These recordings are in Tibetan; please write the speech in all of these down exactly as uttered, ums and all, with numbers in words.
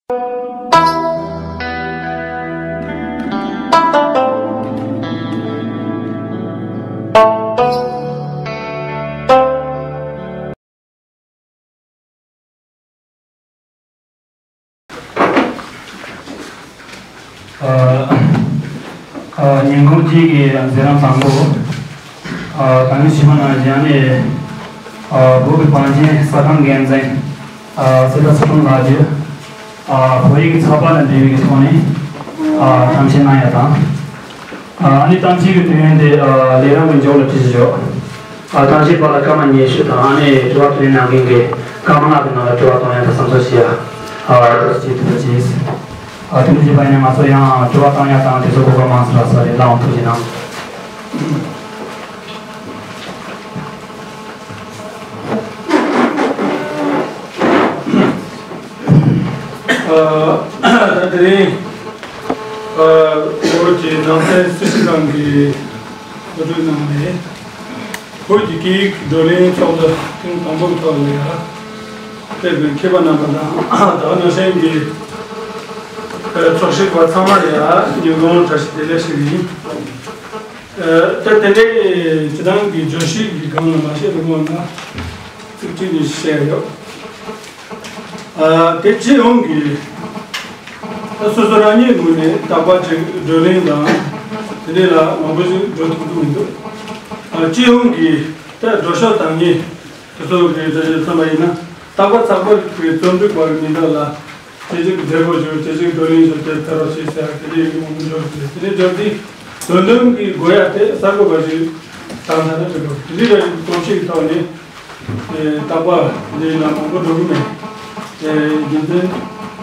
ཨ། ཨ། ཉིན་གུང་གཅིག་གི་མཛད་རིམ་དང་པོ། ཨ། ད་ནི་ཞི་མ་ན་ཡང་ནས། ཨ། བོད་ཀྱི་བང་ཆེན་གསར་ཁང་འགན་འཛིན། ཨ། སྲིད་ཟུར་ཚེ་རིང་ལགས་ཀྱིས། ཨ། བོད་ཡིག་གི་ཚགས་པར་དང་འབྲེལ་བའི་ཐོག་ནས། ཨ། གཏམ་བཤད་གནང་ཡ་དང་། ཨ་ནི་གཏམ་བཤད་ཀྱི་དུས་ཡུན་དེ། ཨ། ལས་རིམ་གྱི་མཇུག་ལ་བྲིས་བཞག་ཨ། གཏམ་བཤད་པ་ལ་སྐར་མ་ཉི་ཤུ་དང་། ཨ་ནི་དྲི་བ་དྲིས་ལན་གནང་མཁན་གྱིས་སྐར་མ་ལྔ་གི་ནང་ལ་དྲི་བ་གཏོང་ཡ་དང་བསམ་ཚུལ་བཤད་ཡ། ཨ། ཐུགས་རྗེ་ཆེ། ཐུགས་རྗེ་ཆེ། ཨ། དེ་འདྲ་བྱས་པ་ཡིན་ན་ང་ཚོ་ཡང་དྲི་བ་བཏང་ཡ་དང་དེ་ཚོ་གོ་སྐབས་མང་ཙམ་རག་ས་རེད། ལགས་འོང་། ཐུགས་རྗེ་གནང་། ཨ། ད་དེ་རིང་། ཨ། བོད་ཀྱི་ནང་བསྟན་སྲིད་བྱུས་ཁང་གི་གོ་སྒྲིག་གནང་ནས། བོད་ཀྱི་སྐད་ཡིག་བགྲོ་གླེང་ཚོགས་འདུ་ཐེངས་དང་པོའི་ཐོག་ལ་ཡང་ཕེབས་པའི་མཁས་པ་རྣམ་པ་དང་། ད་ག་ནང་བཞིན་གྱི་ཚོགས་ཞུགས་པ་ཚང་མར་ཡང་ཉིན་གུང་བཀྲ་ཤིས་བདེ་ལེགས་ཞུ་གི་ཡིན། ཨ། ད་དེ་འདྲའི་སྤྱི་བཏང་གི་བརྗོད་གཞི་གི་སྒང་ལ་མ་བཤད་པའི་སྔོན་ལ་ཚིག་གཅིག་གཉིས་བཤད་ཡོད། ཨ། དེ་སྤྱི་ཡོངས་ཀྱི་ད་སོ་སོ་རང་ཉིད་ངོས་ནས་རྟག་པར་ཅིག་བགྲོ་གླེང་དང་དེ་འདྲ་ལ་མང་པོ་ཞིག་འགྲོ་ཐུབ་ཀྱི་མི་འདུག་ཨ། སྤྱི་ཡོངས་ཀྱི་ད་འགྲོ་ཕྱོགས་དང་ནི་དེ་ཚོ་གི་འགྲེལ་བཤད་མཚོན་པ་ཡིན་ན། རྟག་པར་ཚགས་པར་གྱི་རྩོམ་སྒྲིག་པ་གི་མི་འདུག་ལ། སྐད་ཅིག་མཛད་སྒོ་ཞུ། སྐད་ཅིག་བགྲོ་གླེང་ཞུ། དེ་ཕེབས་རོགས་བྱེད་ཟེར་དེ་འདྲའི་ཡོང་མི་འགྲོ་རེད། དེ་འདྲའི་འགྲོ་དུས་དོན་དམ་གྱི་དགོས་ཡ་དེ་གསར་འགོད་པ་ཞིག་བཏང་ན་ནི་འགྲིག་གོ། དེ་འདྲའི་རིགས་གཏོང་ཤེས་ཀྱི་ཐོག་ནས། ཨེ། རྟག་པར་འདི་ལ་མང་པོ་འགྲོ་གི་མེད། ཨེ། རྒྱུ་མཚན་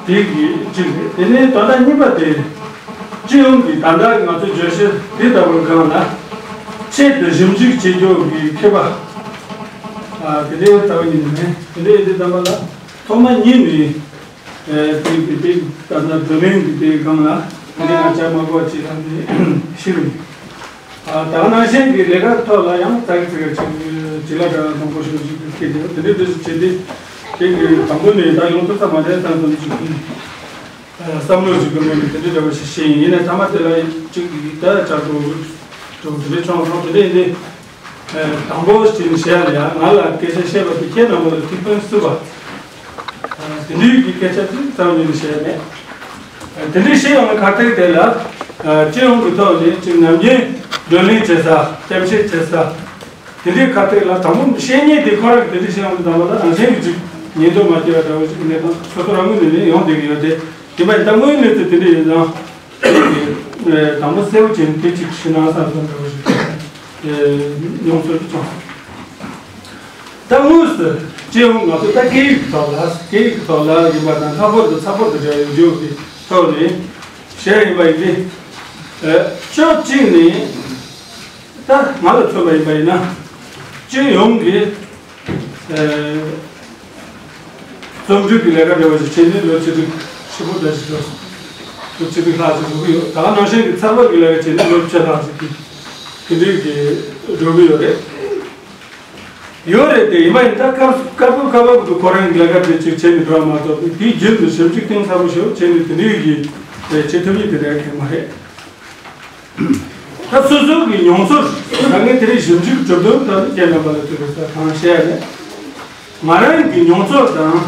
དེ་གི་གཅིག་རེད། དེ་ནས་ད་ལྟ་གཉིས་པ་དེ། སྤྱི་ཡོངས་ཀྱི་ད་ལྟ་ང་ཚོའི་བརྗོད་གཞི་འདི་ལྟ་བུའི་སྒང་ལ་ཆེད་དུ་ཞིབ་འཇུག་བྱེད་རྒྱུ་གི་མཁས་པ། ཨ། དེ་འདྲའི་ལྟ་བུ་ཡིན་ནི་མེད། དེ་འདྲའི་ཡིན་དུས་ཙམ་པ་ལ་ཐོག་མ་ཉིད་ནས། ཨེ། དེ་གི་དེ་ད་ལྟ་བགྲོ་གླེང་གི་དེའི་སྒང་ལ་དེ་ནས་ང་ཅག་མ་གོ་ཅིག་ལ་ནི་ཤི་རུ། ཨ། ད་ག་ནང་བཞིན་གྱི་ལས་ཀ་ཐོག་ལ་ཡང་ཙག་ཙིག་ཅིག་བྱེད་ལ་འདྲ་བ་མང་པོ་ཞིག་ཅིག་སྐྱེས་ཏེ། དེ་འདྲའི་དུས་སུ་བྱེད་དེ། དེ་གི་དང་པོ་ནས་ད་ཡོང་ཐུབ་ས་མ་རེད་བསམ་བསམ་ཅིག་བསམ་བློ་ཅིག་གི་ངོས་ནས་དེ་འདྲའི་འདྲ་བ་ཞིག་བཤད་ཡིན། ཡིན་ན་ཐ་མ་དེ་ལ་ཅིག་ད་ཆགས་འགྲོ་འགྲོ་དེ་འདྲའི་བྱུང་སོང་། དེ་འདྲའི་ཡིན་དེ། ཨ། དང་པོ་ཞིག་བཤད་ཡ་ལ་ཡ། ང་ལ་སྐད་ཆ་བཤད་པ་དེ་ཁྱེད་རྣམ་པ་ལ་ཐུགས་ཕན་གསོས་པ། ཨ། དེ་འདྲའི་གི་སྐད་ཆ་དེ་རྩ་བ་ཉིད་ནས་བཤད་ཡ་མེད། ཨ། དེ་འདྲའི་བཤད་ཡོང་བའི་ཁ་ཐུག་དེ་ལ། ཨ། སྤྱི་ཡོངས་ཀྱི་ཐོག་ནས་ཅིག་ནམ་རྒྱུན་བགྲོ་གླེང་བྱེད་ས། གཏམ་བཤད་བྱེད་ས། དེ་འདྲའི་ཁ་ཐུག་ལ་དང་པོ་བཤད་མཁན་དེ་ཁོ་རང་གིས་དེ་འདྲའི་བཤད་ཡོང་དུས་ཙམ་པ་ལ་རང་བཞིན་གྱིས་ཅིག་ཉན་དུ་མ་སྐྱེ་བ་འདྲ་བོ་ཞིག་གི་གནས་སྟངས་སོ་སོ་རང་ངོས་ནས་ནི་ཡོང་བསྡད་ཀྱི་ཡོད་དེ། དེ་མ་ཡིན་ད་དངོས་ཡོད་གནས་ཚུལ་དེ་འདྲ་ཡིན་ཙང་། ཨེ། དང་པོ་གསལ་པོ་བྱས་ནས་དེ་གཅིག་ཞུ་ན་བསམ་བསམ་འདྲ་བོ་ཞིག་ཨེ། མྱོང་ཚོར་དུ་བྱུང་སོང་། ད་དངོས་སུ་སྤྱི་ཡོངས་ང་ཚོ་ད་སྐད་ཡིག་གི་ཐོག་ལ། སྐད་ཡིག་གི་ཐོག་ལ་ཡིན་པ་དང་། ལྷག་པར་དུ་ཚགས་པར་དུ་འབྲེལ་བ་ཡོད་རྒྱུ་གི་ཐོག་ནས་བཤད་ཡིན་པ་ཡིན་ཏེ། ཨེ། ཕྱོགས་གཅིག་ནས་ད་ང་ལ་མཚོན་པ་ཡིན་པ་ཡིན་ན། སྤྱི་ཡོངས་ཀྱི་ཨེ། རྩོམ་སྒྲིག་གི་ལས་ཀ་འདྲ་བ་ཞིག་བྱས་ནས་ལོ་བཅུ་དྲུག་ཧྲིལ་པོ་འདྲ་ཞིག་འགྲོ་སོང་། ལོ་བཅུ་དྲུག་ལྷག་ཅིག་འགྲོ་གི་ཡོད། ད་ག་ནང་བཞིན་གྱི་ཚགས་པར་གྱི་ལས་ཀ་བྱས་ནས་ལོ་བཅུ་ལྷག་ཅིག་གི་དེ་འདྲའི་གི་འགྲོ་གི་ཡོད་རེད། ཡོད་རེད་དེ། ཡིན་པ་ཡིན་ད་སྐབས་སྐབས་སྐབས་སྐབས་དུ་ཁོ་རང་གི་ལས་ཀ་དེ་ཅིག་བྱས་ནས་འགྲོ་བ་མ་གཏོགས། དེའི་རྒྱུན་དུ་ཞིབ་འཇུག་གཏིང་ཟབ་པོ་ཞིག་བྱས་ནས་དེ་འདྲའི་གི་བྱེད་ཐུབ་ཡས་དེ་འདྲ་གང་མ་རེད། ད་སོ་སོ་གི་མྱོང་ཚོར། ད་ངས་དེ་རིང་ཞིབ་འཇུག་གྲུབ་དོན་དང་ཁྱེད་རྣམ་པ་ལ་དེ་རེད་ས་གང་བཤད་ནས། ང་རང་གི་མྱོང་ཚོར་དང་།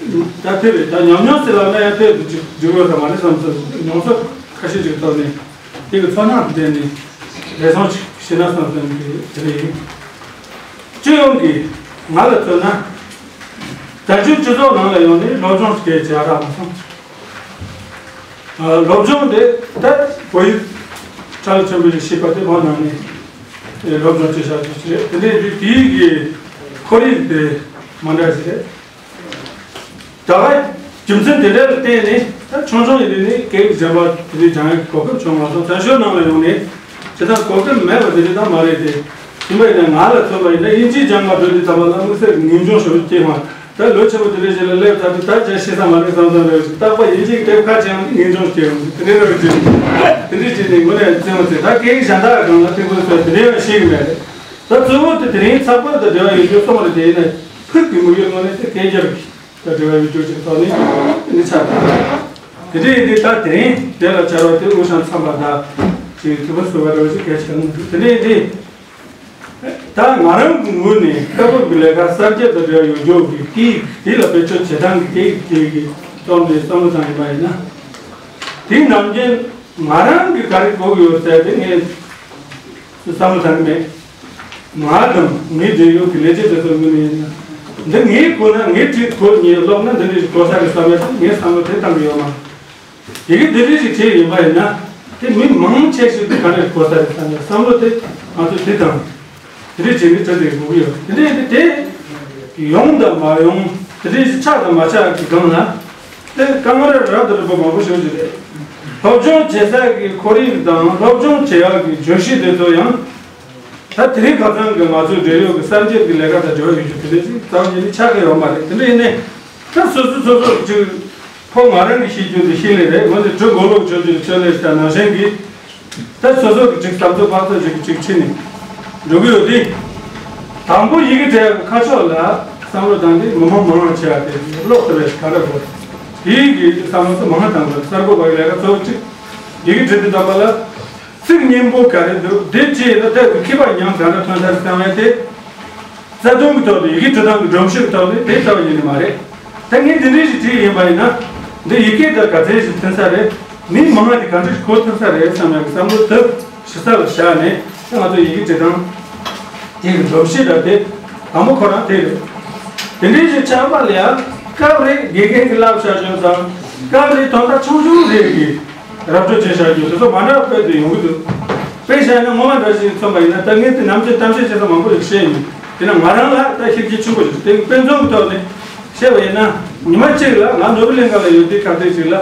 ད་དེ་རེད། ད་ཉམས་མྱོང་ཟེར་ལབ་ན་ཡང་དེ་འདྲ་ཅིག་འགྲིག་ཡོད་ས་མ་རེད་བསམ་སོང་། མྱོང་ཚོར་ཁ་ཤས་ཅིག་ཐོག་ནས་དེ་གི་ཚོར་སྣང་དེ་ནས་རེ་ཟུང་ཅིག་ཞུས་ན་བསམ་བསམ་གི་དེ་རེད། སྤྱི་ཡོངས་ཀྱི་ང་ལ་མཚོན་ན། བཙན་བྱོལ་སྤྱི་ཚོགས་ནང་ལ་ཡོང་ནས་སློབ་སྦྱོང་ཞིག་བྱས་རག་མ་སོང་། ཨ། སློབ་སྦྱོང་དེ་ད་བོད་ཡིག་ཁྲ་ལ་ཆེན་པོ་ཞིག་ཤེས་པ་དེ་བོད་ནང་ནས་སློབ་སྦྱོང་བྱས་བཞག་རྒྱུ་ཞིག་རེད། དེ་འདྲའི་དུས་དེའི་གི་ཁོར་ཡུག་དེ་མ་འདྲ་ཞིག་རེད། ད་ག་རྒྱུ་མཚན་དེ་འདྲ་ལ་བརྟེན་ནས། ད་ཆུང་ཆུང་ཡིན་དུས་ནས་སྐད་ཡིག་གཞན་པ་དེ་འདྲའི་སྦྱང་ཡག་གི་གོ་སྐབས་བྱུང་མ་སོང་། བཙན་བྱོལ་ནང་ལ་ཡོང་ནས་བྱས་ཙང་གོ་སྐབས་མེད་པ་དེ་འདྲ་ད་མ་རེད་དེ། ཡིན་པ་ཡིན་ན་ང་ལ་མཚོན་པ་ཡིན་ན། དབྱིན་ཇིའི་སྦྱང་བ་འགྲོ་དུས་ཙམ་པ་ལ་དམིགས་བསལ་གྱི་ངེས་འབྱུང་ཞེ་པོ་སྐྱེས་མ། ད་ལོ་ཆེན་པོ་དེ་འདྲ་ཞིག་ལ་སླེབས་ཚར་དུས་ད་ཅང་ཤེས་ས་མ་རེད་བསམ་བསམ་རེད། རྟག་པར་དབྱིན་ཇིའི་དེབ་ཁ་ཅིག་ངེས་འབྱུང་སྐྱེས་ཡོང་། དེ་འདྲ་རེད་ཅེས། དེ་འདྲ་བྱས་ནས་དངོས་གནས་བཙན་པོ་ཚེ་ད་སྐད་ཡིག་གཞན་དག་སྒང་ལ་ཐེ་བོ་ཟེར་དེ་འདྲ་ཡང་ཤེས་ཀྱི་མེད་རེད། ད་གཙོ་བོ་དེ་དེ་རིང་ཚགས་པར་དང་འབྲེལ་བ་ཡོད་རྒྱུ་སོང་རེད། དེ་ཡིན་ན་ཕུགས་ཀྱི་དམིགས་ཡུལ་དངོས་གནས་དེ་སྐད་རྒྱབ་ཀྱི། ད་དྲི་བ་ཡོད་རྒྱུ་ཅིག་ཐོག་ནས་འདི་ཆགས་འདུག་དེ་འདྲ་ཡིན་དུས་ད་དེ་རིང་དེ་ལ་བཅར་བ་དེ་དབུས་གཙང་ཚང་པ་དང་ཅིག་ཐུགས་ཕན་གསོས་པ་འདྲ་བོ་ཞིག་གལ་ཆེ་གནང་འདུག་དེ་འདྲ་ཡིན་དུས། ད་ང་རང་གི་ངོས་ནས་ལྟ་བུ་གི་ལས་ཀ་གསར་བརྗེ་དང་འབྲེལ་ཡོད་རྒྱུ་གི་དེ་དེ་ལ་བེད་སྤྱོད་བྱེད་སྟངས་ཀྱི་དེ་གི་ཀྱོག་ནས་བསམ་བློ་བཏང་ཡིན་པ་ཡིན་ན། དེ་ནམ་རྒྱུན་ང་རང་གི་ག་རེ་གོ་གི་ཡོད་ཟེར་དེ་ངས་བསམ་བློ་བཏང་གི་མེད། ང་དང་ངའི་འབྲེལ་ཡོད་ཀྱི་ལས་བྱེད་དེ་ཚོ་ངོས་ནས་ཡིན་ན། འདི་ངས་གོ་ན་ངས་བྲིས་གོ་ངས་ཀློག་ན་འདི་འདྲ་ཞིག་གོ་ས་རེད་བསམ་ཡ་དེ་ངས་བསམ་བློ་དེ་བཏང་གི་ཡོད་མ་རེད། ཡི་གེ་འདི་འདྲ་ཞིག་བྲིས་ཡིན་པ་ཡིན་ན་དེ་མི་མང་ཆེ་ཞིག་གིས་ག་རེ་གོ་ས་རེད་བསམ་ཡ་བསམ་བློ་དེ་ང་ཚོས་དེ་དང་དེ་འདྲ་བྱས་ནས་བྲིས་ཏེ་དགོས་ཀྱི་ཡོད། དེ་འདྲ་ཡིན་དུས་དེ་ཡོང་དང་མ་ཡོང་དེ་འདྲ་ཞིག་ཆགས་དང་མ་ཆགས་ཀྱི་སྒང་ལ་དེ་དཀའ་ངལ་རབ་དང་རིམ་པ་མང་པོ་ཞིག་ཡོད་ཀྱི་རེད། སློབ་སྦྱོང་བྱེད་ས་ཀྱི་ཁོར་ཡུག་དང་སློབ་སྦྱོང་བྱེད་ཡག་གི་བརྗོད་གཞི་དེ་ཚོ་ཡང་། ད་དེ་རིང་ཁ་སང་གི་ང་ཚོའི་འབྲེལ་ཡོད་ཀྱི་གསར་འགྱུར་གྱི་ལས་ཀ་དང་འབྲེལ་བ་ཡོད་རྒྱུ་དེ་འདྲ་ཞིག་རྩ་བ་ཉིད་ནས་ཆགས་ཀྱི་ཡོད་མ་རེད། དེ་འདྲ་ཡིན་ནའི་ད་སོ་སོ་སོ་སོ་ཅིག་ཕོ་ང་རང་གི་ཤེས་རྒྱུ་དེ་ཤེས་ལེ་རེད། འོན་ཏེ་གྲི་མགོ་ལོག་ཆོས་རྒྱུད་ཆོས་ལེ་ལྟ་ནང་བཞིན་གྱི་ད་སོ་སོ་གི་ཅིག་བསམ་ཚུལ་དཔག་ཚོད་ཅིག་ཅིག་ཕྱིན་ནས་འགྲོ་གི་ཡོད་དེ། དང་པོ་ཡི་གེ་འབྲི་ཡག་གི་ཁ་ཕྱོགས་ལ་བསམ་བློ་བཏང་སྟེ་མི་མང་མང་བ་བྱས་པ་དེ་ཀློག་ཐུབ་པའི་ག་འདྲ་དགོས། དེའི་གི་བསམ་བློ་ཚོ་མང་བཏང་དགོས། གསར་འགོད་པ་གི་ལས་ཀ་གཙོ་བོ་གཅིག་ཡི་གེ་འབྲི་དུས་ཙམ་པ་ལ། ཚིག་སྙན་པོ་ག་རེ་འདུག་དེ་ཅི་ཡིན་ན་ལྟ་བུའི་མཁས་པ་ཉམས་ག་འདྲ་ཐོན་ས་རེད་བསམ་ཡ་དེ། རྩ་དོན་གྱི་ཐོག་ཏུ་ཡི་གེ་འབྲི་སྟངས་ཀྱི་སྒྲོམ་གཞི་གི་ཐོག་ནས་དེ་རྩ་བ་ཉིད་ནས་མ་རེད། ད་ངས་འདི་འདྲ་ཞིག་བྲིས་ཡིན་པ་ཡིན་ན། འདི་ཡི་གེ་དང་ག་ཚད་ཞིག་མཐུན་ས་རེད། མི་མང་བ་དེ་ག་འདྲ་ཞིག་གོ་ཐུབ་ས་རེད་བསམ་ཡ་གི་བསམ་བློ་དེ་ཞིབ་ས་ལ་བཞག་ནས་ད་ང་ཚོ་ཡི་གེ་འབྲི་སྟངས་དེ་གི་སྒྲོམ་གཞི་འདྲ་དེ་དང་པོ་ཁོ་རང་དེ་རེད། དེ་འདྲ་ཞིག་ཆགས་པ་ལ་ཡང་སྐབས་རེ་དགེ་རྒན་གྱིས་བསླབ་བྱ་བྱོས་ཙང་སྐབས་རེ་དོན་དག་ཆུང་ཆུང་རེ་གི་ར་སྤྲོད་བྱས་བཞག་རྒྱུ་དེ་ཚོ་མ་འདྲ་བ་དཔེ་དེ་ཡོང་གི་འདུག་དཔེ་བཞག་ན་ངོ་མ་འདྲ་ཞིག་མཚོན་པ་ཡིན་ན་ད་ངས་དེ་ནམ་རྒྱུན་གཏམ་བཤད་བྱེད་ས་མང་པོ་ཞིག་བཤད་ཡིན། དེ་ན་ང་རང་ལ་ད་ཤེར་རྒྱུ་ཆེན་པོ་ཞིག་དེ་དཔེ་མཚོན་གྱི་ཐོག་ནས་བཤད་པ་ཡིན་ན་ཉི་མ་གཅིག་ལ་ང་ནོར་བུ་གླིང་ག་ལ་ཡོད་དུས་ཁ་བརྡ་ཞིག་ལ་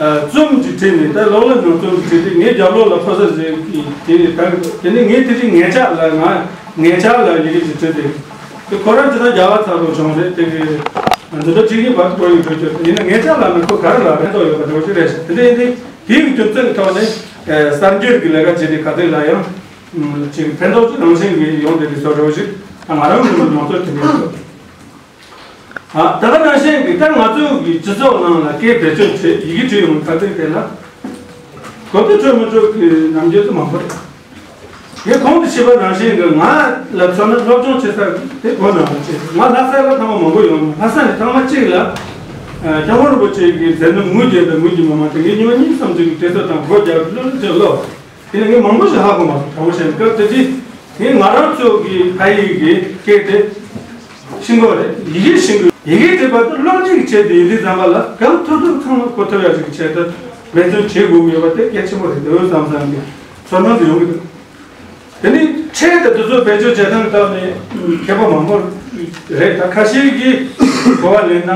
རྩོམ་ཅིག་བྲིས་ནས་ད་གློག་ཀླད་ནང་རྩོམ་ཅིག་བྲིས་ཏེ་ངའི་རྒྱབ་ལོགས་ལ་ཕོ་གསར་ཞིག་གིས་དེ་ནས་ད་དེ་ནས་ངས་དེ་རིང་ངེད་ཅག་ལ་ང་ངེད་ཅག་ལ་ཡི་གེ་ཞིག་བྲིས་ཏེ་དེ་ཁོ་རང་ཅི་ད་རྒྱ་གར་ཚ་པོ་བྱུང་རེད། དེ་གི་འཛིན་གྲྭ་གཅིག་གཉིས་བར་དུ་འགྲོ་ཡི་འགྲོ་རྒྱུ་ཡིན་ན་ངེད་ཅག་ལ་ནི་ཁོ་ག་རེ་ལ་ཕན་ཐོགས་ཡོད་པ་འདྲ་བོ་ཞིག་རེད་ཤག་དེ་འདྲ་ཡིན་དུས། དེའི་གི་རྒྱུ་མཚན་གྱི་ཐོག་ནས་ཨེ་གསར་འགྱུར་གྱི་ལས་ཀ་བྱེད་དུས་ག་དུས་ལ་ཡང་ཅིག་ཕན་ཐོགས་ཅིག་རང་བཞིན་གྱིས་ཡོང་བསྡད་པའི་བཟོ་འདྲ་བོ་ཞིག་ད་ང་རང་ངོས་ནས་མང་ཚོགས་དེ་འདྲ་ཡོད། ཨ་ད་ག་ནང་བཞིན་གྱི་ད་ང་ཚོའི་གི་སྤྱི་ཚོགས་ནང་ལ་སྐད་བེད་སྤྱོད་བྱེད་ཡི་གེ་བྲིས་ཡོང་ག་དུས་དེ་ལ་གོ་ཐོས་འཕྲོད་མི་འཕྲོད་ཀྱི་ནམ་རྒྱུན་དུ་མང་པོ་རེད། ངས་གོང་དུ་ཞུས་པ་ནང་བཞིན་གྱི་ང་ལ་མཚོན་ན་སློབ་སྦྱོང་བྱེད་ས་དེ་བོད་ནང་ལ་བྱེད། ང་ལྷ་ས་ལ་ཐེངས་མ་མང་པོ་ཡོང་། ལྷ་ས་ནས་ཐེངས་མ་གཅིག་ལ་ཨ་སྐྱབས་མགོན་རིན་པོ་ཆེ་གི་མཛད་རྣམ་ངོས་བརྒྱད་དང་ངོས་བརྒྱད་མ་མང་དེ་ངས་ཉི་མ་གཉིས་ཙམ་ཅིག་གི་དུས་ཚོད་དང་སྒོ་རྒྱག་གི་ལོ་ལོ་ཅིག་ལོ། དེ་ནས་ངས་མང་པོ་ཞིག་ཧ་གོ་མ་སོང་། དྲང་པོ་བཤད་ན་སྐབས་དེ་དུས་ངས་ང་རང་ཚོ་གི་ཕ་ཡུལ་གྱི་སྐད་དེ་ཤེས་ཀྱི་ཡོད་རེད། ཡི་གེ་ཤེས་ཀྱི་ཡོད། ཡི་གེ་འབྲི་བ་དེ་སློབ་གཉེར་གྱི་ཆེད་དུ་ཡིན་དུས་ཙམ་པ་ལ་གང་ཐུབ་ཐུབ་ཚང་མ་གོ་ཐུབ་ཡག་ཅིག་གི་ཆེད་དུ་འབད་བརྩོན་བྱེད་དགོས་ཀྱི་ཡོད་པ་དེ་གལ་ཆེན་པོ་རེད་འདུག་བསམ་བསམ་གྱི་ཚོར་སྣང་དེ་ཡོང་གི་འདུག་དེ་ནས་ཕྲད་དེ་དེ་ཚོ་བེད་སྤྱོད་བྱེད་སྟངས་ཀྱི་ཐོག་ནས་མཁས་པ་མང་པོ་རེད། ད་ཁ་ཤས་ཀྱིས་གོ་བ་ལེན་ན་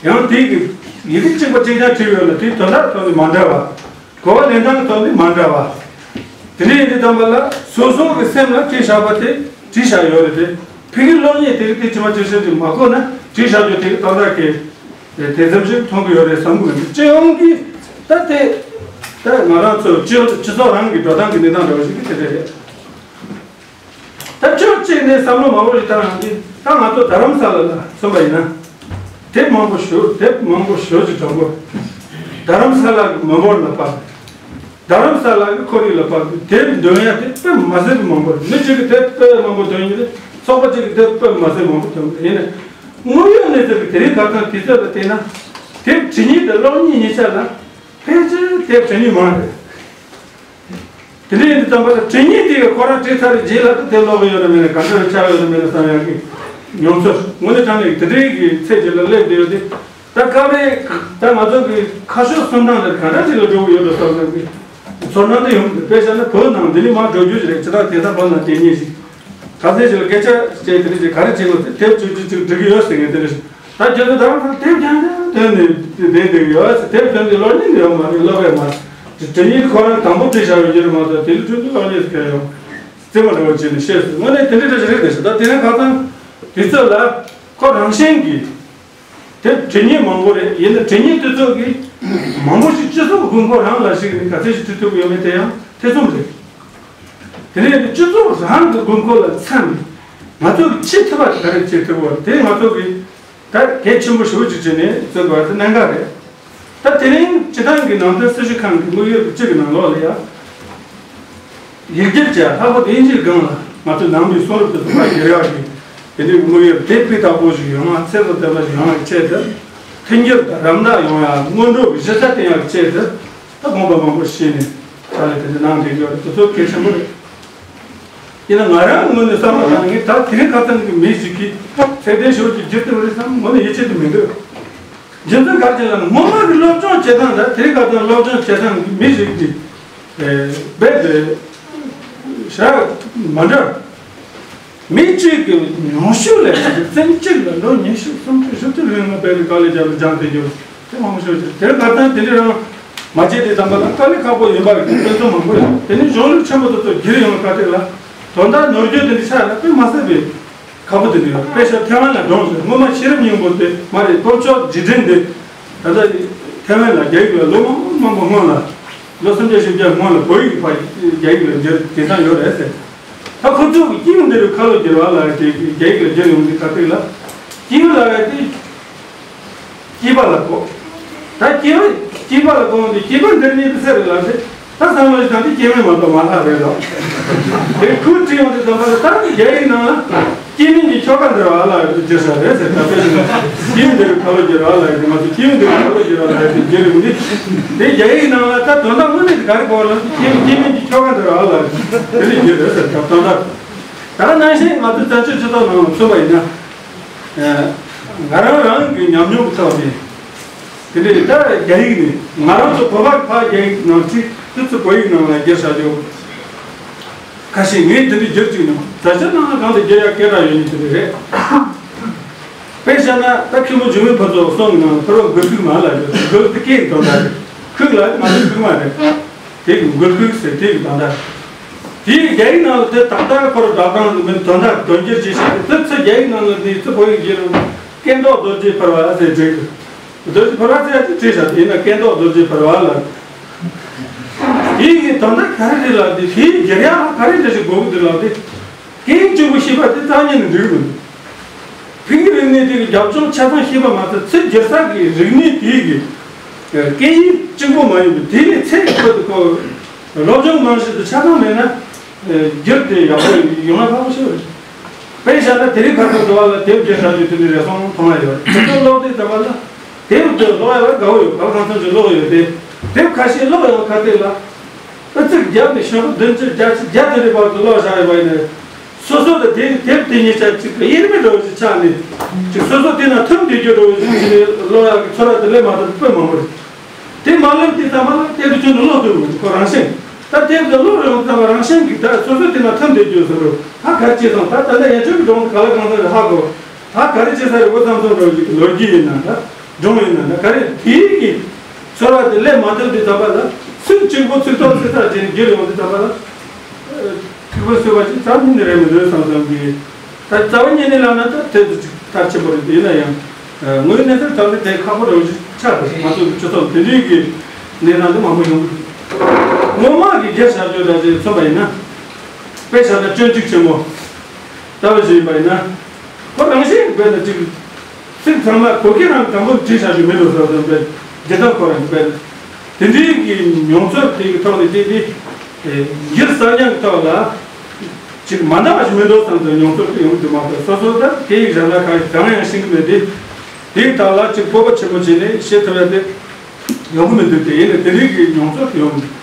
ཡང་དེ་གི་ཡི་གེ་གཅིག་པ་གཅིག་རྐྱང་བྲིས་ཡོད་ལ་དེའི་དོན་དག་ཐོག་ནས་མ་འདྲ་བ། གོ་བ་ལེན་སྟངས་ཀྱི་ཐོག་ནས་མ་འདྲ་བ། དེ་འདྲ་ཡིན་དུས་ཙམ་པ་ལ་སོ་སོ་གི་སེམས་ལ་བྲིས་བཞག་པ་དེ་བྲིས་བཞག་ཡོད་རེད་དེ། ཕ་གིའི་སློབ་གཉེར་དེ་གི་དེ་ཇི་མ་ཇི་བཞིན་ཅིག་མ་གོ་ན་བྲིས་བཞག་རྒྱུ་དེ་གི་ཏག་ཏག་གི་དེ་ཙམ་ཞིག་མཐོང་གི་ཡོད་རེད་བསམ་གི་མི་འདུག་སྤྱི་ཡོངས་ཀྱི་ད་དེ་ད་ང་རང་ཚོ་སྤྱི་སྤྱི་ཚོགས་རང་གི་འགྲོ་སྟངས་ཀྱི་གནས་སྟངས་འདྲ་བ་ཞིག་གི་དེ་འདྲ་རེད། ད་ཕྱོགས་གཅིག་ནས་བསམ་བློ་མང་པོ་ཞིག་བཏང་ཡང་ད་ང་ཚོ་རྡ་རམ་ས་ལ་ལ་མཚོན་པ་ཡིན་ན། དེབ་མང་པོ་ཞུ་དེབ་མང་པོ་ཞུ་ཅིག་དྲངས་པོ། རྡ་རམ་ས་ལ་གི་མི་འབོར་ལ་དཔག་རྡ་རམ་ས་ལ་གི་ཁོར་ཡུག་ལ་དཔག་དེབ་འདོན་ཡ་དེ་དཔེ་མ་སྲིད་པའི་མང་པོ་རེད། མི་གཅིག་གིས་དེབ་དཔེ་མང་པོ་འདོན་གྱི་རེད། ཚོགས་པ་གཅིག་གིས་དེབ་དཔེ་མ་སྲིད་མང་པོ་འདོན་གྱི་རེད། ཡིན་ནའི་དངོས་ཡོད་གནས་ཚུལ་གྱི་དེ་རིང་ཁ་སང་དུས་ཚོད་ལ་བལྟས་ན་དེབ་འབྲི་མཁན་དང་ཀློག་མཁན་གཉིས་ཆ་ལ་ཕལ་ཆེར་དེབ་འབྲི་མཁན་མང་རེད། དེ་འདྲ་ཡིན་དུས་ཙམ་པ་ལ་འབྲི་མཁན་དེ་ག་ཁོ་རང་བྲིས་ཚར་རྗེས་ལ་དེ་ཀློག་གི་ཡོད་ན་མེད་ན་ག་འདྲ་ཆགས་ཡོད་ན་མེད་ན་བསམ་ཡག་གི་མྱོང་ཚོར་དངོས་གནས་དྲང་གནས་དེ་འདྲའི་གི་ཚད་ཅིག་ལ་སླེབས་བསྡད་ཡོད་དེ། ད་སྐབས་རེ་ད་ང་ཚོ་གི་ཁ་ཕྱོགས་སོང་སྟངས་དེ་ག་འདྲ་ཅིག་ལ་འགྲོ་གི་ཡོད་འགྲོ་བསམ་བསམ་གི་ཚོར་སྣང་དེ་ཡོང་གི་འདུག་དཔེ་བཞག་ན་བོད་ནང་འདི་ནས་མར་འགྲོ་རྒྱུ་ཞིག་རེད། ཇི་ལྟར་དེང་སང་བོད་ནང་དེ་ཉིད་ཞིག་ག་ཚད་ཅིག་ལ་སྐད་ཆ་བཤད་དེ་འདྲ་ཅིག་ག་རེ་བྱེད་དགོས་ཟེར་དེབ་ཅིག་ཅིག་ཅིག་འབྲི་གི་ཡོད་ཟེར་མཁན་དེ་འདྲ་ཞིག་ད་ཁྱོད་ཚོ་ད་རང་ཚོ་དེབ་རྐྱང་རྐྱང་བཏོན་ནས་བསྡད་བསྡད་ཡོད་ཟེར། དེབ་བཏོན་ཏེ་ཀློག་མཁན་ཡོད་མ་རེད། ཀློག་ཡ་མ་རེད། དེ་ཉིད་ཁོ་རང་དང་པོ་བྲིས་བཞག་ཡོད་ཀྱི་རེད་མ་གཏོགས་དེ་ལས་ཁྱོད་ཚོ་ཀློག་མཁན་ཟེར་མཁན་ཡོད་རྩེད་མོ་འདྲ་བོ་བྱས་ནས་བཤད་སོང་། དངོས་གནས་དེ་འདྲ་འདྲ་ཞིག་རེད་དེ་ཟེར། ད་དེ་རིང་ཁ་སང་དུས་ཚོད་ལ་ཁོ་རང་བཞིན་གྱིས་དེབ་འབྲི་མཁན་མང་པོ་རེད། ཡིན་ན་འབྲི་མཁན་དེ་ཚོ་གིས་མང་པོ་ཞིག་སྤྱི་ཚོགས་དགོས་མཁོ་རང་ལ་ཞིག་ནས་ག་ཚད་ཞིག་བྲིས་ཐུབ་ཀྱི་ཡོད་མེད་དེ་ཡང་ཐེ་ཚོམ་རེད། དེ་ནས་སྤྱི་ཚོགས་རང་གི་དགོས་མཁོ་ལ་འཚམ་ནས་ང་ཚོ་གིས་བྱེད་ཐུབ་པ་དེ་ག་རེ་བྱེད་ཐུབ་པ་དེ་ང་ཚོ་གིས། ད་ ད་གལ་ཆེན་པོ་ཞེ་པོ་ཅིག་བྱས་ནས་བརྩི་དགོས་པ་དེ་གནད་འགག་རེད། ད་དེ་རིང་སྤྱི་བཏང་གི་ནང་བསྟན་སྲི་ཞུ་ཁང་གི་དངོས་ཡོད་ཀྱི་སྤྱི་གི་ནང་ལོགས་ལ་ཡང་། ཡིག་སྒྱུར་བྱས་ལྷག་པར་དུ་དབྱིན་ཇིའི་སྒང་ལ་ང་ཚོའི་ནང་པའི་གསུང་རབ་དེ་ཚོ་ཕར་བསྒྱུར་ཡག་གི་དེ་འདྲའི་དངོས་ཡོད་དེ་སྤུས་དག་པོ་ཞིག་ཡོང་ཡག་ཚད་དང་ལྡན་པ་ཞིག་ཡོང་ཡག་ཆེད་དུ། མཐུན་འགྱུར་དང་རམ་འདེགས་ཡོང་ཡག་སྔོན་འགྲོ་གི་གཞི་རྩ་བརྟན་ཡག་གི་ཆེད་དུ་ད་དགོངས་པ་མང་པོ་བཞེས་ནས་ཕྱག་ལས་དེ་འདྲ་གནང་བསྡད་ཀྱི་ཡོད་རེད། དེ་ཚོ་གལ་ཆེན་པོ་རེད། ཡིན་ན་ང་རང་ངོས་ནས་བསམ་བློ་བཏང་ནས་ད་དེ་རིང་ཁ་སང་གི་མི་ཞིག་གིས་ཚད་ལྡན་ཞེ་པོ་ཅིག་བསྒྱུར་ཐུབ་རེད་བསམ་ངོ་ནས་ཡིད་ཆེས་དེ་མི་འདུག་རྒྱུ་མཚན་ག་རེ་ལབ་ན་སྔོན་མ་གི་སློབ་སྦྱོང་བྱེད་སྟངས་དང་དེ་རིང་ཁ་སང་སློབ་སྦྱོང་བྱེད་སྟངས་ཀྱི་མི་ཞིག་གིས་རྦད་དེ་ཞེ་དྲག་མ་འདྲ། མི་གཅིག་གི་ཉུང་ཤོས་ལ་ཚན་གཅིག་ལ་ལོ་ཉི་ཤུ་སུམ་ཅུ་བཞི་བཅུ་རིང་ལ་དཔེ་དཀའ་ལས་བརྒྱབ་ལ་སྦྱངས་བསྡད་རྒྱུ་དེ་མང་པོ་ཞིག་རེད། དེ་ལ་ད་ལྟ་དེ་འདྲ་རང་མ་བྱས་དེ་ཙམ་པ་ལ་དཀའ་ལས་ཁག་པོ་ཡིན་པ་རེད། དཔེ་མཚོན་མང་པོ་ཡོད། དེ་ནི་གཞུང་ལུགས་ཆེན་པོ་དེ་ཚོ་བསྒྱུར་ཡོང་བའི་ཁ་ཐུག་ལ་དོན་དག་ནོར་འཁྲུལ་དེ་འདྲ་ཆགས་ན་དཔེ་མ་སྲིད་པའི་ཁག་པོ་དེ་འདྲ་ཡོད། དཔེ་བཞག་ཐའེ་ཝན་ལ་སྒྲུང་ཟེར། སྔོན་མ་ཤེས་རབ་སྙིང་པོ་དེ་མ་རེད། དཀོན་མཆོག་རྗེས་དྲན་དེ་ད་ལྟ་ཐའེ་ཝན་ལ་རྒྱ་ཡིག་ལ་ལོ་མང་མང་པོ་སྔོན་ལ་ལོ་སུམ་བརྒྱ་བཞི་བརྒྱ་སྔོན་ལ་བོད་ཡིག་ཕར་རྒྱ་ཡིག་ལ་བསྒྱུར་དེང་སང་ཡོད་རེད་ཟེར། ད་ཁོ་ཚོ་གི་སྐྱེས་བུ་འདི་རུ་ཁ་ལོ་བསྒྱུར་བ་ལ་དེ་རྒྱ་ཡིག་ལ་བསྒྱུར་ཡོང་དུས་ཁ་ཐུག་ལ་སྐྱེས་བུ་ལ་ཡ་དེ་སྐྱེས་པ་ལ་གོ། ད་སྐྱེས་པ་སྐྱེས་པ་ལ་གོ་འདི་སྐྱེས་པ་འདིར་ནི་དེ་ཟེར་ལ་དེ་ད་བསམ་བློ་ཞིག་བཏང་དུས་སྐྱེས་སྨན་མ་གཏོགས་མ་ལྷག་རེད་དོ། དེ་ཁོས་བྲིས་ཡོང་དུས་ཙམ་པ་ལ་ད་རྒྱ་ཡིག་ནང་ལ་སྐྱེས་སྨན་གྱི་ཆོ་ག་འདིར་བ་ལ་བསྒྱུར་ས་རེད་ཟེར། ད་དཔེ་བཞག་ན་སྐྱེས་བུ་འདིར་ཁ་ལོ་བསྒྱུར་བ་ལ་དེ་མ་ཟད་སྐྱེས་བུ་འདིར་ཁ་ལོ་བསྒྱུར་བ་ལ་དེ་བསྒྱུར་ཡོང་དུས་དེ་རྒྱ་ཡིག་ནང་ལ་ད་དོན་དག་དངོས་གནས་དེ་ག་རེ་གོ་བ་ལ་སྐྱེས་སྐྱེས་སྨན་གྱི་ཆོ་ག་འདིར་བ་ལ་དེ་ནི་བསྒྱུར་རེད་ཟེར། ད་དོན་དག་ད་ག་ནང་བཞིན་ང་ཚོའི་བཙན་བྱོལ་སྤྱི་ཚོགས་ནང་ལ་མཚོན་པ་ཡིན་ན། ང་རང་རང་གི་ཉམས་མྱོང་གི་ཐོག་ནས་དེ་འདྲའི་ད་རྒྱ་ཡིག་ནས་ང་རང་ཚོ་བོད་པ་ཕར་རྒྱ་ཡིག་ནང་བྲིས་དུས་ཚོད་བོད་ཡིག་ནང་ལ་བསྒྱུར་བྱ་རྒྱུ་ཁ་ཤས་ངས་དེ་འདྲའི་བསྒྱུར་བཅུག་ན་བཟའ་བཅའ་ནང་ལ་གང་དུ་བསྒྱུར་ཡག་སྐད་གྲགས་ཡོད་ནི་དེ་འདྲ་རེད། དཔེ་བཞག་ན་ད་མཁན་པོ་འཇིགས་མེད་ཕུན་ཚོགས་གསུང་གི་ནང་ལ་ཕུར་བ་མགུལ་ཁུག་མ་ལ་ཡོད། མགུལ་དེ་སྐད་ཀྱི་དོན་དག་རེད། ཁུག་ལ་ང་ཚོ་ཁུག་མ་རེད། དེ་གི་མགུལ་ཁུག་ཟེར་དེ་གི་དོན་དག་དེའི་རྒྱ་ཡིག་ནང་ལ་དེ་ཏག་ཏག་ཁོ་རང་སྒྲ་གདངས་ཀྱི་མིང་དོན་དག་དོན་འགྱུར་ཅིག་བཤད་དེ་དེ་ཚོ་རྒྱ་ཡིག་ནང་ལ་དེ་ཚོ་བོད་ཡིག་བརྗེ་རུང་སྐད་མདོག་རྡོ་རྗེ་ཕུར་བ་ཟེར་བྲིས་འདུག་རྡོ་རྗེ་ཕུར་བ་ཟེར་ཡ་དེ་བྲིས་བཞག་དེ་ཡིན་ན་སྐད་མདོག་རྡོ་རྗེ་ཕུར་བ་ལ། དེའི་གི་དོན་དག་ག་རེ་རེད་ལབ་དེ་དེའི་རྒྱལ་ཡག་ལ་ག་རེ་འདྲ་ཞིག་དགོས་ཀྱི་འདུག་ལབ་དེ། སྐད་ཡིག་གཅིག་པུ་ཤེས་པ་དེ་རྩ་བ་ཉིད་ནས་འགྲིག་གི་མི་འདུག་ཕ་གི་རིག་གནས་དེ་གི་རྒྱབ་ལྗོངས་ཆ་ཚང་ཤེས་པ་མ་ཟད་ཚུར་བསྒྱུར་ས་གི་རིག་གནས་དེ་གི་སྐད་ཡིག་གཅིག་པུ་མ་ཡིན་པའི་དེ་ལས་ཚད་ཀྱི་ཁོད་དུ་ཁོ་སློབ་སྦྱོང་རྨང་གཞི་དེ་ཆ་ཚང་མེད་ན་བསྒྱུར་དེ་ཡག་པོ་ཡོང་ཡ་ཁག་པོ་ཞིག་རེད། དཔེ་བཞག་ན་དེ་རིང་ཁ་སང་འགྲོ་བ་ལ་དེབ་བསྒྱུར་བྱ་རྒྱུ་དེ་འདྲའི་རེ་ཟུང་མཐོང་ཡ་ཡོད་རེད། དེ་ཚོ་ཀློག་དུས་ཙམ་པ་ལ་དེབ་དེ་ཀློག་ཡ་ལ་དགའ་བོ་ཡོད། ག་ལ་གང་འཚམ་ཞིག་ཀློག་ཡོད་དེ། དེབ་ཁ་ཤས་ཀློག་ཡོང་ཁ་ཐུག་ལ། ཨ་ཙིག་བརྒྱབ་ནས་ཤོག་བདུན་ཅུ་བརྒྱད་ཅུ་བརྒྱ་དེ་རེ་བར་དུ་ཀློག་བཞག་ཡོད་པ་ཡིན་ན། སོ་སོ་དང་དེ་དེབ་དེ་གཉིས་ཆ་གཅིག་གི་དབྱེར་མེད་འདྲ་བོ་ཞིག་ཆགས་ནས། ཅིག་སོ་སོ་དེ་ན་ཐུམ་བསྡད་རྒྱུ་འདྲ་བོ་ཞིག་བྱས་ནས་ཀློག་ཡག་གི་ཚོར་བ་དེ་སླེབས་མ་ཐུབ་དཔེ་མང་པོ་རེད། དེ་མ་སླེབས་དུས་ཙམ་པ་ལ་དེབ་དེ་ཁྱོན་ནས་ཀློག་ཐུབ་མི་འདུག་ཁོ་རང་བཞིན། ད་དེབ་དེ་ཀློག་ཡོང་དུས་ཙམ་པ་རང་བཞིན་གྱིས་ད་སོ་སོ་དེ་ན་ཐུམ་བསྡད་རྒྱུ་བཟོ་འདྲ་བོ། ད་ག་རེ་བྱས་སོང་། ད་ད་ལྟ་ཡན་ཆོད་ཀྱི་སྒྲུང་དེ་ག་ལ་གང་ས་རེད་ཧ་གོ། ད་ག་རེ་བྱེད་ས་རེད་འོ་བསམ་སོང་འགྲོ་ཞིག་ལོ་རྒྱུས་ཡིན་ན་འདྲ། སྒྲུང་ཡིན་ན་འདྲ། ག་རེ་དེའི་གི་ཚོར་བ་དེ་སླེབས་མ་ཐུབ་དུས་ཙམ་པ་ལ་ཚིག་གཅིག་པོ་ཚིག་ཐོག་ཚིག་ཐག་བྱས་ནས་བསྒྱུར་ཡོང་དུས་ཙམ་པ་ལ། ཐིག་པ་བཟོས་པ་ཅིག་རྩ་བ་ཉིད་ནས་རེད་མི་འདུག་བསམ་བསམ་གི། ད་རྩ་བ་ཉིད་ནས་ལབ་ན་ད་དེ་ཚོ་ཅིག་མཐར་ཕྱིན་པོ་རེད། ཡིན་ན་ཡང་དངོས་གནས་དེ་ད་ལྟ་དེ་ཁག་པོ་རེད་ཅིག་ཆགས་འདུག་ང་ཚོ་གི་སྤྱི་ཚོགས་དེ་འདྲའི་གི་གནས་སྟངས་དེ་མང་པོ་ཡོང་གི་འདུག་སྔོན་མ་གི་རྒྱལ་བྱ་སྤྱོད་འདྲ་ཅིག་མཚོན་པ་ཡིན་ན། དཔེ་བཞག་ན་སྤྱོད་འཇུག་ཆེན་མོ། ལྟ་བ་ཞིག་ཡིན་པ་ཡིན་ན། ཁོ་རང་བཞིན་དཔེར་ན་ཅིག་ཚིག་ཚང་མ་གོ་སྐད་རང་དང་པོ་བྲིས་བཞག་རྒྱུ་མེད་དོ་བསམ་བསམ་པའི་འདི་དག་ཁོ་རང་དཔེར་ན། དེ་འདྲའི་གི་མྱོང་ཚོར་དེ་གི་ཐོག་ནས་བལྟས་ཏེ། འགྱུར་གསར་རྙིང་གི་ཐོག་ལ་ཅིག་མ་འདང་བ་ཞིག་མེད་དོ་བསམ་བསམ་མྱོང་ཚོར་དེ་ཡོང་གི་འདུག་མ་གཏོགས་སོ་སོ་ད་སྐད་ཡིག་གཞན་དག་གང་གང་ཡང་ཤེས་ཀྱི་མེད་དེ། དེའི་ཐོག་ལ་ཅིག་སྤོབས་པ་ཆེན་པོ་བྱས་ནས་བཤད་ཐུབ་ཡ་དེ། ཡོང་གི་མི་འདུག་དེ་ཡིན་ན་དེ་རིགས་ཀྱི་མྱོང་ཚོར་ཡོང་གི་འདུག་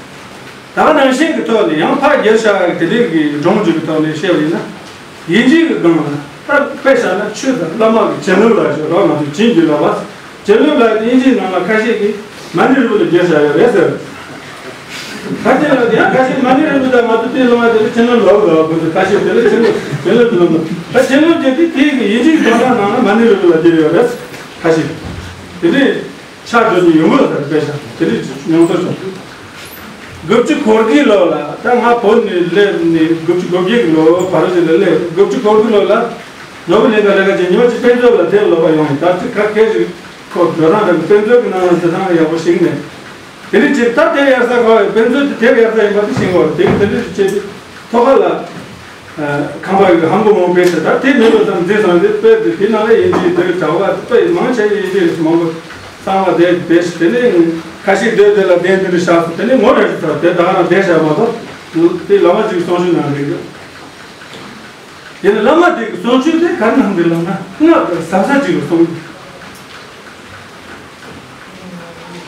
ད་ག་ནང་བཞིན་གྱི་ཐོག་ནས་ཡང་ཕར་རྒྱལ་ཤག་གི་དེ་རིགས་ཀྱི་སྒྲུང་ཅིག་གི་ཐོག་ནས་བཤད་པ་ཡིན་ན། དབྱིན་ཇིའི་གི་སྒང་ལ་ད་དཔེ་བཞག་ན་ཆོས་དང་བླ་མ་གི་བྱིན་རླབས་ལ་ཞོག་རོགས་ང་ཚོས་བྱིན་གྱིས་བརླབས་པ། བྱིན་རླབས་ལ་དེ་དབྱིན་ཇིའི་ནང་ལ་ཁ་ཤས་ཀྱིས་མ་ཎི་རིལ་བུ་ལ་རྒྱལ་ཤག་ཡོད་རེད་ཟེར། ཁ་ཤས་ལ་ཡང་ཁ་ཤས་མ་ཎི་རིལ་བུ་དང་ང་ཚོ་དེ་ལོང་བ་དེ་ལ་བྱིན་རླབས་ལོག་ལོག་དགོས་ཚུལ་ཁ་ཤས་དེ་ལ་བྱིན་རླབས་བྱིན་རླབས་ལོག་ལོག་ད་བྱིན་རླབས་ཀྱི་དེ་དེའི་གི་དབྱིན་ཇིའི་དོན་དག་ནང་ལ་མ་ཎི་རིལ་བུ་ལ་རྒྱལ་ཡོད་རེད་ཁ་ཤས། དེ་ནས། ཆགས་འགྲོ་ནི་ཡོང་གི་ལ་དར་དཔེ་བཞག་དེ་རིགས་མྱོང་ཚོར་བྱུང་། དགུ་བཅུ་གོ་དགུའི་ལོ་ལ་ད་ང་བོད་ནས་སླེབས་ནས་དགུ་བཅུ་གོ་བརྒྱད་ཀྱི་ལོ་བར་ཞིག་ལ་སླེབས། དགུ་བཅུ་གོ་དགུ་ལོ་ལ་ནོར་བུ་གླིང་ག་ལས་ཀ་བྱས་ཉི་མ་གཅིག་དཔེ་མཛོད་ལ་དེབ་ཀློག་པ་ཡོང་། ད་ཅིག་ཁ་སྐད་ཞིག་ཁོ་འགྲོ་སྟངས་རེད། དཔེ་མཛོད་ཀྱི་ནང་ལ་འཛུལ་སྟངས་ཡག་པོ་ཞིག་མེད། དེ་ནས་ཅིག་ད་དེབ་གཡར་ས་ག་བའི་དཔེ་མཛོད་དེ་དེབ་གཡར་ས་ཡིན་པ་དེ་ཤེས་དགོས་རེད། དེ་གི་དེ་འདྲ་ཞིག་བྱས་ཏེ་ཐོག་ཁ་ལ། ཁང་པ་གི་ཧམ་གོ་མོ་པེ་ས་ད་དེ་མེད་པ་ཙམ་འཛིན་སོང་དེ་དཔེ་དེ་དེ་ནང་ལ་ཡིན་གྱི་དེ་གྲྭ་པ་དཔེ་མང་ཆེ་ཡིན་གྱི་མང་པོ་གསང་བ་དེ་དེ་ཞིག་དེ་ནས་ཁ་ཤས་དེ་དེ་ལ་གདན་དེ་འདྲ་བཞག་སོང་དེ་ནས་ངོ་རེ་ཞིག་ཚར་དེ་ད་ག་རང་བསྡད་བཞག་མ་གཏོགས་དེ་བླ་མ་ཅིག་གསུང་ཆོས་གནང་རེད། དེ་ནས་བླ་མ་དེ་གི་གསུང་ཆོས་དེ་ག་རེ་གནང་འདུག་ལབ་ན་སྔགས་དང་ཟབ་ས་ཅིག་ལ་གསུངས།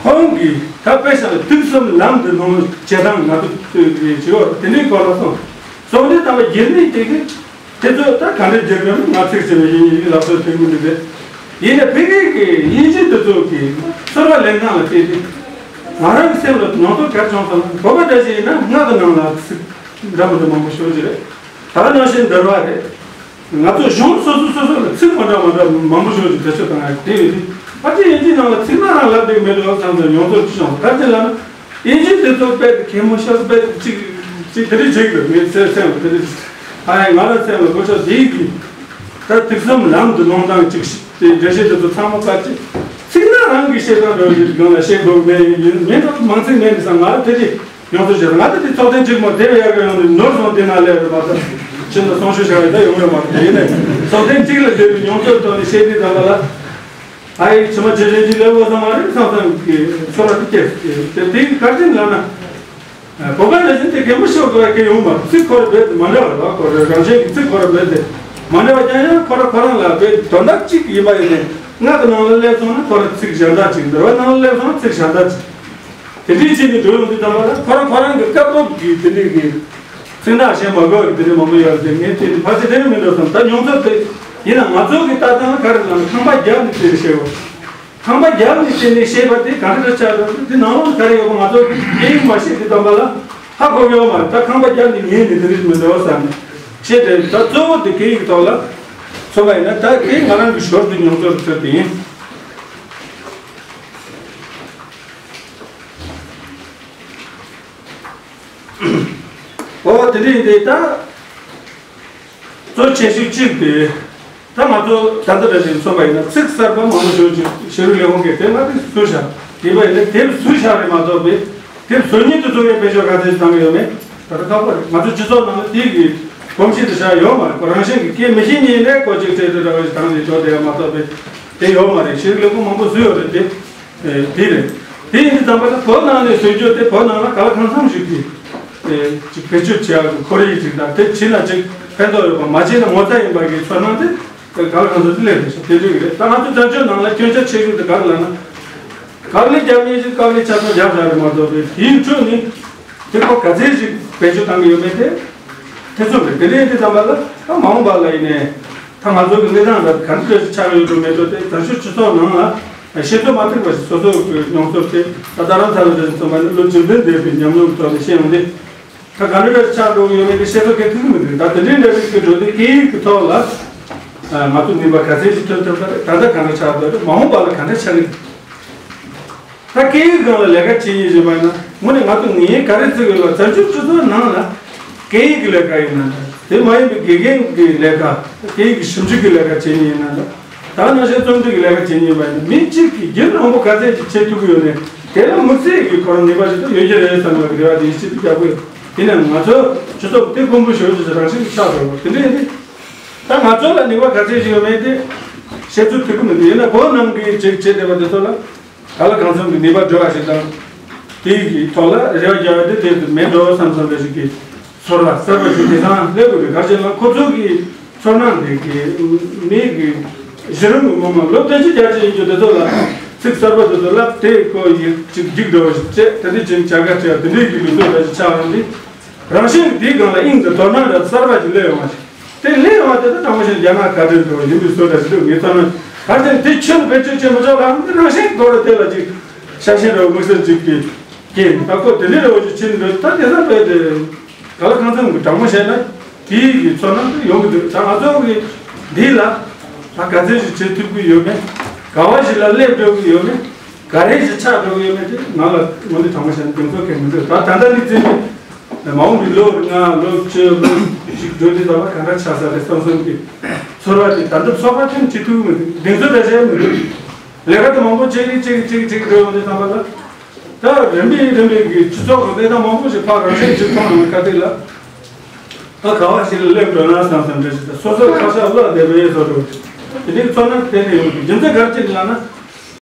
ཁོང་གིས་ད་དཔེ་བཞག་ན་དུས་གསུམ་ལམ་འདི་ནང་བྱེད་སྟངས་ང་ཚོ་བྱེད་ཡོད་དེ་འདྲའི་སྐོར་ལ་གསུངས། གསུང་འདི་ལྟ་བུ་རྒྱུན་ལས་དེ་གི་དེ་ཚོ་ད་ག་འདྲ་བརྗོད་དགོས་ན་ང་ཚིག་ཟེར་བའི་ཡིན་ཡིན་ལབ་སོགས་དེ་མི་འདུག་པས། ཡིན་ནའི་ཕ་གི་གི་དབྱིན་ཇི་དེ་ཚོ་གི་ཚོར་བ་ལེན་སྟངས་ལ་བལྟས་ཏེ་ང་རང་གི་སེམས་ལ་མྱོང་ཚོར་ག་རེ་བྱུང་སོང་ན་བོད་པ་འདྲ་ཞིག་ཡིན་ན་སྔགས་ཀྱི་ནང་ལ་ཚིག་འདྲ་མི་འདྲ་མང་པོ་ཤོད་ཀྱི་རེད། ད་ག་ནང་བཞིན་འདུལ་བ་རེད། ང་ཚོ་གཞུང་སོ་སོ་སོ་སོ་ལ་ཚིག་མ་འདྲ་མ་འདྲ་མང་པོ་ཞིག་གི་བེད་སྤྱོད་བཏང་ཡག་དེ་ཡོད་དུས་ཕལ་ཆེར་དབྱིན་ཇིའི་ནང་ལ་ཚིག་སྣ་རང་ལབ་འདུག་མེད་འགྲོ་བསམ་ཙང་མྱོང་ཚོར་ཅི་བྱུང་ག་ཅི་ལབ་ན་དབྱིན་ཇི་དེ་ཚོ་དཔེ་གད་མོ་ཤོར་དཔེ་གཅིག་གཅིག་དེ་རིགས་བྱེད་དགོས་མེད་ཚེ་སེམས་དེ་རིགས་ཨ་ཡ་ང་རང་སེམས་ལ་གོ་ཆོག་དེའི་གི་ད་དུས་གསུམ་ལམ་དུ་ལོང་སྟངས་གཅིག་དེ་འགྲེལ་བཤད་དེ་ཚོ་ཚང་མ་ཕལ་ཆེར་ཚིག་སྣ་རང་གི་བཤད་སྟངས་འདྲ་བོ་ཞིག་སྒང་ལ་བཤད་དགོས་མེད་ཡིན་མེད་འགྲོ་མང་ཚིག་མེད་ནི་ས་ང་རང་དེ་རིགས། མྱོང་ཚོར་བྱས་ང་ཚོ་དེ་ཚོགས་ཐེངས་གཅིག་མ་དེ་བས་ཡག་གི་ཡོང་དུས་ནོར་སོང་དེ་ན་ལས་རེད་མ་གཏོགས་ཕྱི་ནང་གསང་ཞུ་བྱ་བའི་ད་ཡོང་ཡོད་མ་རེད། ཡིན་ནའི་ཚོགས་ཐེངས་གཅིག་ལ་བསྡད་པའི་མྱོང་ཚོར་ཐོག་ནས་བཤད་དུས་ཙམ་པ་ལ་ཨ་ཡེ་ཕྱི་མ་ཇེ་ཇེ་ཇི་ལས་འོ་ས་མ་རེད་བསམ་བསམ་གི་ཚོར་བ་དེ་སྐྱེས་དེ་དེ་ག་རེ་ལབ་ན་བོད་པ་ནང་བཞིན་དེ་གད་མོ་ཤོར་དགོས་ཡ་གི་ཡོང་མ་རེད། ཚིག་ཁོ་ར་རྦད་དེ་མ་འདྲ་བ་རེད་བ། ཁོ་ར་རང་བཞིན་གྱི་ཚིག་ཁོ་ར་རྦད་དེ་མ་འདྲ་བ་ཀྱང་ཡང་ཁོ་ར་ཁོ་རང་ལ་རྦད་དོན་དག་གཅིག་ཡིན་པ་ཡིན་ནའི་སྔགས་ཀྱི་ནང་ལ་སླེབས་སོང་ན་ཁོ་ར་ཚིག་གཞན་དག་ཅིག་འདུལ་བའི་ནང་ལ་སླེབས་སོང་ན་ཚིག་གཞན་དག་ཅིག་དེ་འདྲའི་ཆེད་དུ་འགྲོ་ཡོང་དུས་ཙམ་པ་ལ་ཁོ་རང་ཁོ་རང་གི་སྐབས་བབ་ཀྱི་དེ་འདྲའི་གི་ཚིག་ནག་བཤད་མ་དགོས་ཀྱི་དེ་འདྲའི་མང་པོ་ཡོད་རེད། ངས་དེ་ནི་ཕལ་ཆེར་དེ་ནི་མི་འགྲོ་བསམ། ད་མྱོང་ཚོར་དེ་ཡིན་ན་ང་ཚོ་གི་ལྟ་སྟངས་ལ་ག་རེ་ལབ་ན་ཁང་པ་བརྒྱབ་ནས་དེ་རེ་བཤད་དགོས། ཁང་པ་བརྒྱབ་ནས་དེ་ནས་བཤད་པ་དེ་ག་འདྲ་ཆགས་འགྲོ་དེ་ནང་ལོགས་ག་རེ་ཡོད་པ་ང་ཚོ་སྐད་ཡིག་མ་ཤེས་དུས་ཙམ་པ་ལ་ཧ་གོ་གི་ཡོད་མ་རེད། ད་ཁང་པ་བརྒྱབ་ནས་ཉན་ནས་དེ་འདྲ་མི་འགྲོ་བསམ་ནས་བཤད་དེ། ད་གཙོ་བོ་དེ་སྐད་ཡིག་ཐོག་ལ་མཚོན་པ་ཡིན་ན་ད་དེ་ང་རང་གི་ཞོར་དུ་མྱོང་ཚོར་ཚོད་དེ་ཡིན། ཨོ་དེ་འདྲ་ཡིན་དེ་ད། གཙོ་ཆེ་ཤོས་གཅིག་དེ། ད་ང་ཚོ་ད་ལྟ་འདྲ་ཞིག་མཚོན་པ་ཡིན་ན་ཚིག་གསར་པ་མང་པོ་ཞིག་ཅིག་ཤེས་རིག་ལས་ཁུངས་ཀྱིས་དེ་ང་དེ་བཟོས་བཞག་ཡིན་པ་ཡིན་ན་དེ་བཟོས་བཞག་རེད་མ་གཏོགས་པའི་དེ་བཟོ་མཁན་དེ་ཚོ་ཡང་བེད་སྤྱོད་ག་ཚད་ཅིག་བཏང་གི་ཡོད་མེད་ད་ལྟ་ཁག་པོ་རེད། ང་ཚོ་སྤྱི་ཚོགས་ནང་ལ་དེ་གི་གོམས་གཤིས་དེ་བཞག་ཡོད་མ་རེད། ཁོ་རང་བཞིན་གྱི་སྐད་མི་ཤེས་མཁན་ཡིན་ནའི་ཀོ་ཅིག་ཚད་དེ་འདྲ་བ་ཞིག་བཏང་ནས་འཇོག་བསྡད་ཡ་མ་གཏོགས་པའི་དེ་ཡོད་མ་རེད། ཤེས་རིག་ལས་ཁུངས་མང་པོ་བཟོས་ཡོད་རེད་དེ། ཨེ་དེ་རེད། དེ་ཡིན་དུས་ཙམ་པ་ད་བོད་ནང་ནས་བཟོ་རྒྱུ་དེ་བོད་ནང་ལ་ག་ལ་གང་འཚམ་ཞིག་གིས་ཨེ་ཅིག་བེད་སྤྱོད་བྱེད་ཡག་གི་ཁོར་ཡུག་ཅིག་དང་དེ་བྱས་ན་ཅིག་ཕན་ཐོགས་ཡོད་པ་མ་བྱས་ན་ངོ་ཚ་ཡིན་པ་གི་ཚོར་སྣང་དེ་ག་ལ་གང་འཚམ་ཞིག་སླེབས་རེད་ཤག་དེ་འདྲ་གི་རེད། ད་ང་ཚོ་བཙན་བྱོལ་ནང་ལ་སྐྱོན་ཆ་ཆེ་ཤོས་དེ་ག་རེ་ལབ་ན། དཀའ་ལས་རྒྱབ་མཁན་ཞིག་དཀའ་ལས་ཆ་ཚང་རྒྱབ་བཞག་རེད་མ་གཏོགས་པའི་དེའི་ཁྲོད་ནས་དེ་ཁོ་ག་ཚད་ཞིག་བེད་སྤྱོད་བཏང་གི་ཡོད་མེད་དེ་ཐེ་ཚོམ་རེད། དེ་འདྲ་ཡིན་དུས་ཙམ་པ་ལ་ད་མ་འོངས་པ་ལ་ཡིན་ནའི། ད་ང་ཚོ་གི་གནས་སྟངས་ལ་ག་འདྲ་ཆགས་ཡོད་འགྲོ་མེད་འགྲོ་དེ་བཙན་བྱོལ་སྤྱི་ཚོགས་ནང་ལ་ཤེས་ཚོད་མ་ཐིག་པ་ཞིག་སོ་སོ་གི་མྱོང་ཚོར་དེ་ད་རྡ་རམ་ས་ལ་འདྲ་ཞིག་ཚོ་མ་ནི་ལོ་བཅུ་བདུན་འདས་པའི་ཉམས་མྱོང་ཐོག་ནས་ཤེས་ཡོང་སྟེ། ད་ག་འདྲ་ཆགས་འགྲོ་གི་ཡོད་མེད་དེ་ཤེས་ཚོད་གང་ཐུབ་མི་འདུག་ད་དེ་འདྲའི་འདྲ་རིགས་ཀྱི་འགྲོ་དེ་སྐད་ཡིག་གི་ཐོག་ལ་ང་ཚོ་ནུས་པ་ག་ཚད་ཞིག་ཐོན་ཐུབ་ད་ད་ལྟ་ག་འདྲ་ཆགས་འདུག་རེད། མ་འོངས་པ་ལ་ག་འདྲ་ཆགས་ཀྱི་འདུག་ད་སྐད་ཡིག་སྒང་ལ་ལས་ཀ་བྱེད་ཡིན་ཞེས་པ་ཡིན་ན་དངོས་གནས་ང་ཚོ་ངས་ག་རེ་བརྩི་དགོས་ལ་བཙན་བྱོལ་སྤྱི་ཚོགས་ནང་ལ་སྐད་ཡིག་གི་ལས་ཀ་ཡིན་ན་འདྲ་དེ་མ་ཡིན་པའི་དགེ་རྒན་གྱི་ལས་ཀ་སྐད་ཡིག་གི་ཞིབ་འཇུག་གི་ལས་ཀ་བྱེད་ཡིན་ན་འདྲ་ད་ནང་བཞིན་རྩོམ་སྒྲིག་གི་ལས་ཀ་བྱེད་ཡིན་པ་ཡིན་ན་མི་གཅིག་གིས་རྒྱུན་རིང་པོ་ག་ཚད་ཅིག་བྱེད་ཐུབ་ཀྱི་ཡོད་ནའི་དེ་ལ་དམིགས་བསལ་གྱི་ཁོ་རང་ནུས་པ་ཞིག་ཏུ་ཡོད་ཀྱི་རེད་བསམ་པའི་རེ་བ་དེ་ཡིད་ཆེས་དེ་རྒྱག་གི་ཡོད། དེ་ནས་ང་ཚོ་སྤྱི་ཚོགས་དེ་དཀོན་པོ་ཞེ་པོ་ཅིག་རང་བཞིན་གྱིས་ཆགས་འགྲོ་བ་དེ་འདྲ་ཡིན་དུས་ད་ང་ཚོ་ལ་ནུས་པ་ག་ཚད་ཅིག་ཡོད་མེད་དེ་བཤད་ཚུལ་ཐུབ་ཀྱི་མི་འདུག་ཡིན་ན་བོད་ནང་གི་ཅིག་བྱེད་བསྡད་པ་དེ་ཚོ་ལ། ག་ལ་གང་འཚམ་གྱི་ནུས་པ་འགྲོ་བ་ཞིག་དང་། དེའི་གི་ཐོག་ལ་རེ་བ་རྒྱག་ཡ་དེ་དེ་ཚོ་མེད་འགྲོ་བསམ་བསམ་པའི་ཞིག་གི་ཚོར་བ་གསར་པ་ཞིག་དེང་སང་སླེབས་དགོས་རེད། ག་རེ་བྱས་ན་ཁོ་ཚོ་གི་ཚོར་སྣང་དེ་གི་མི་གི་གཞི་རིམ་གྱི་མི་མང་ལོ་བརྟན་ཅིག་རྒྱ་ཆེ་ཡིན་རྒྱུ་དེ་ཚོ་ལ་ཚིག་གསར་པ་དེ་ཚོ་ལབ་དེ་ཁོ་ཡིག་ཅིག་རྒྱུགས་འགྲོ་བ་ཞིག་བྱས་དེ་འདྲ་ཅིག་བྱ་དགའ་སྤྲད་དེ་འདྲའི་གི་ལུགས་སྲོལ་འདྲ་ཞིག་ཆགས་ཡོང་དུས། རང་བཞིན་དེའི་སྒང་ལ་དབྱིངས་དང་དོ་སྣང་འདྲ་གསར་པ་ཞིག་སླེབས་ཡོང་བ་ཞིག་དེ་སླེབས་ཡོང་བ་དེ་ད་དྲང་པོ་བཤད་ན་རྒྱ་ནག་དགའ་སྤྲོའི་འགྲོ་བ་ཡིན་པའི་བཟོ་འདྲ་ཞིག་འདུག་ངའི་བསམ་ན། ག་རེ་དེ་ཕྱིར་བེད་སྤྱོད་བྱེད་མི་ཆོག་ལ་འདི་རང་བཞིན་སྐོར་དེ་ལ་ཅིག་ཤ་ཞེན་འདྲ་བོ་དམིགས་བསལ་ཅིག་གིས་སྐྱེས་ད་ཁོ་དེ་འདྲའི་འདྲ་བོ་ཞིག་ཕྱིན་འདུག་ད་དེང་སང་བས་དེ་ག་ལ་གང་འཚམ་གྱི་དྲང་པོ་བཤད་ན་དེའི་གི་ཚོར་སྣང་དེ་ཡོང་གི་འདུག་ད་ང་ཚོ་གི་འདི་ལ་ད་ག་ཚོད་ཞིག་བྱེད་ཐུབ་ཀྱི་ཡོད་མེད་ག་བ་ཞིག་ལ་སླེབས་འགྲོ་གི་ཡོད་མེད། ག་རེ་ཞིག་ཆགས་འགྲོ་གི་ཡོད་མེད་དེ་ང་ལ་ངོ་འདི་དྲང་པོ་བཤད་ན་གདེང་ཚོད་གང་མི་འདུག་ད་ད་ལྟ་འདི་བརྩིས་ནས་མ་འོངས་པའི་ལོ་ལྔ་ལོ་བཅུ་ལོ་བཞི་འགྲོ་དུས་ད་བར་ག་འདྲ་ཆགས་ས་རེད་བསམ་བསམ་གི་ཚོར་བ་དེ་ད་ལྟ་ཚོགས་པ་ཐེངས་གཅིག་ཐུག་མི་འདུག་གདེང་ཚོད་ད་བཤད་མི་འདུག་ལས་ཀ་དེ་མང་པོ་བྱེད་གི་བྱེད་གི་བྱེད་གི་བྱེད་གི་འགྲོ་ཡོང་དུས་ཙམ་པ་ལ་ད་རིམ་པས་རིམ་པས་གི་སྤྱི་ཚོགས་ཀྱི་གནས་སྟངས་མང་པོ་ཞིག་ཕར་རང་བཞིན་གྱིས་མཐོང་ཡོང་བའི་ཁ་ཐུག་ལ། ད་ག་བ་ཞིག་ལ་སླེབས་འགྲོ་ན་བསམ་བསམ་འདྲ་ཞིག་དང་། སོ་སོའི་ཁ་ཤགས་བློ་བདེ་བའི་བཟོ་འདྲ་ཞིག་དེ་འདྲའི་ཚོར་སྣང་དེ་འདྲ་ཡོང་གི། རྒྱུ་མཚན་ག་རེ་ཅིག་ལབ་ན།